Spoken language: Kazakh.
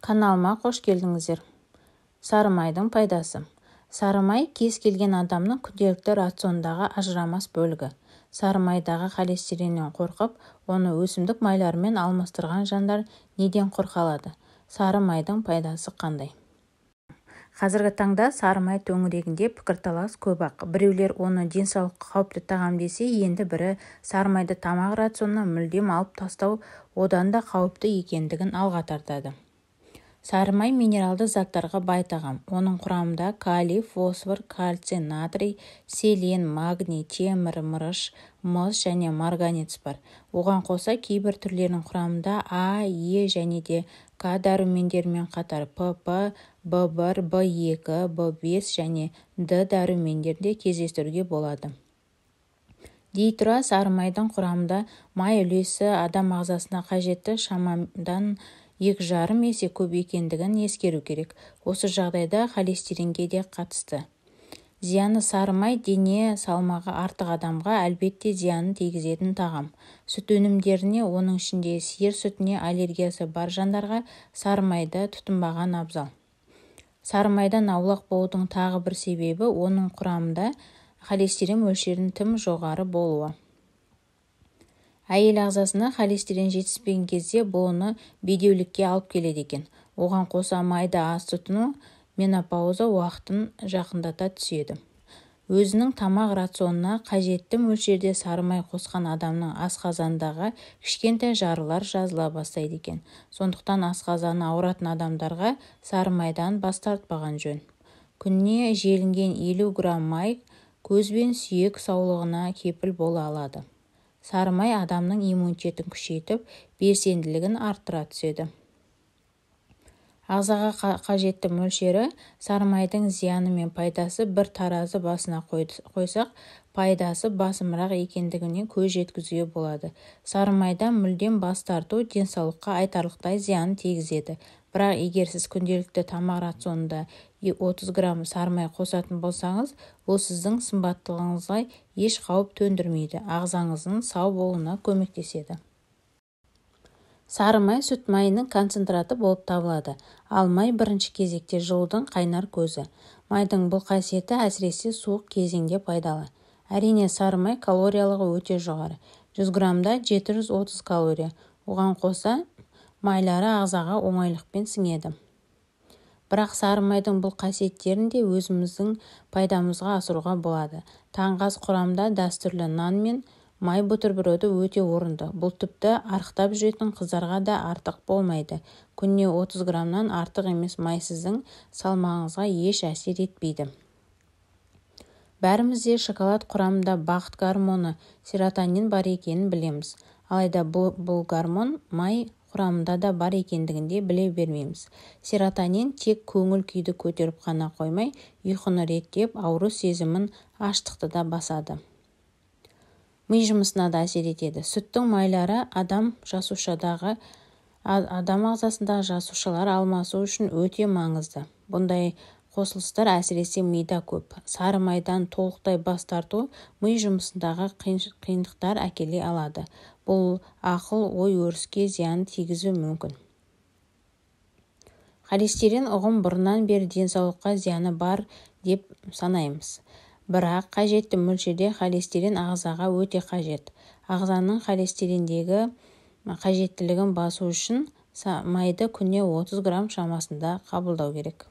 Каналыма қош келдіңіздер. Сары майдың пайдасы. Сары май кез келген адамның күнделікті рационындағы ажырамас бөлігі. Сары майдағы холестериннен қорқып, оны өсімдік майларымен алмастырған жандар неден қорқа алады? Сары майдың пайдасы қандай? Қазіргі таңда сары май төңірегінде пікірталас көп-ақ. Біреулер оны денсаулыққа қауіпті тағам десе, енді бірі сары майды тамақ рационынан мүлдем алып тастау одан да қауіпті екендігін алға тартады. Сары май минералды заттарға бай тағам. Оның құрамында калий, фосфор, кальций, натрий, селен, магний, темір, мырыш, мыс және марганец бар. Оған қоса кейбір түрлерінің құрамында А, Е және де К дәрумендерімен қатар ПП, В1, В2, В5 және Д дәрумендерін де кездестіруге болады. Дей тұра, сары майдың құрамында май үлесі адам ағзасына қажетті шамадан 2,5 есе көп екендігін ескеру керек. Осы жағдайда холестеринге де қатысты. Зияны сары май дене салмағы артық адамға әлбетте зиянын тигізетін тағам. Сүт өнімдеріне, оның ішінде сиыр сүтіне аллергиясы бар жандарға сары майды тұтынбаған абзал. Сары майдан аулақ болудың тағы бір себебі оның құрамында холестерин мөлшерінің тым жоғары болуы. Әйел ағзасына холестерин жетіспеген кезде бұл оны бедеулікке алып келеді екен. Оған қоса майды аз тұтыну менопауза уақытын жақындата түседі. Өзінің тамақ рационына қажетті мөлшерде сары май қосқан адамның асқазандағы кішкентай жаралар жазыла бастайды екен. Сондықтан асқазаны ауыратын адамдарға сары майдан бас тартпаған жөн. Күніне желінген 50 грамм май көз бен сүйек саулығына кепіл бола алады. Сары май адамның иммунитетін күшейтіп, белсенділігін арттыра түседі. Ағзаға қажетті мөлшері сары майдың зияны мен пайдасы бір таразы басына қойсақ, пайдасы басымырақ екендігіне көз жеткізуге болады. Сары майдан мүлдем бас тарту денсаулыққа айтарлықтай зиянын тигізеді. Бірақ егер сіз күнделікті тамақ рационында 30 грамм сары май қосатын болсаңыз, бұл сіздің сымбаттылығыңызға еш қауіп төндірмейді, ағзаңыздың сау болуына көмектеседі. Сары май сүт майының концентраты болып табылады, ал май бірінші кезекте жылудың қайнар көзі. Майдың бұл қасиеті әсіресе суық кезеңде пайдалы. Әрине, сары май калориялығы өте жоғары. 100 граммда 730 калория. Оған қоса майлары ағзаға оңайлықпен сіңеді. Бірақ сары майдың бұл қасиеттерін де өзіміздің пайдамызға асыруға болады. Таңғы ас құрамында дәстүрлі нан мен май бутерброды өте орынды. Бұл тіпті арықтап жүретін қыздарға да артық болмайды. Күніне 30 граммнан артық емес май сіздің салмағыңызға еш әсер етпейді. Бәріміз де шоколад құрамында бақыт гормоны серотонин бар екенін білеміз. Алайда бұл гормон май құрамында да бар екендігін де біле бермейміз. Серотонин тек көңіл күйді көтеріп қана қоймай, ұйқыны реттеп, ауру сезімін, аштықты да басады. Ми жұмысына да әсер етеді. Сүттің майлары адам ағзасындағы жасушалар алмасу үшін өте маңызды. Бұндай қосылыстар әсіресе мида көп. Сары майдан толықтай бас тарту ми жұмысындағы қиындықтар әкеле алады. Бұл ақыл ой өріске зиян тигізуі мүмкін. Холестерин ұғым бұрыннан бері денсаулыққа зияны бар деп санаймыз. Бірақ қажетті мөлшерде холестерин ағзаға өте қажет. Ағзаның холестериндегі қажеттілігін басу үшін майды күніне 30 грамм шамасында қабылдау керек.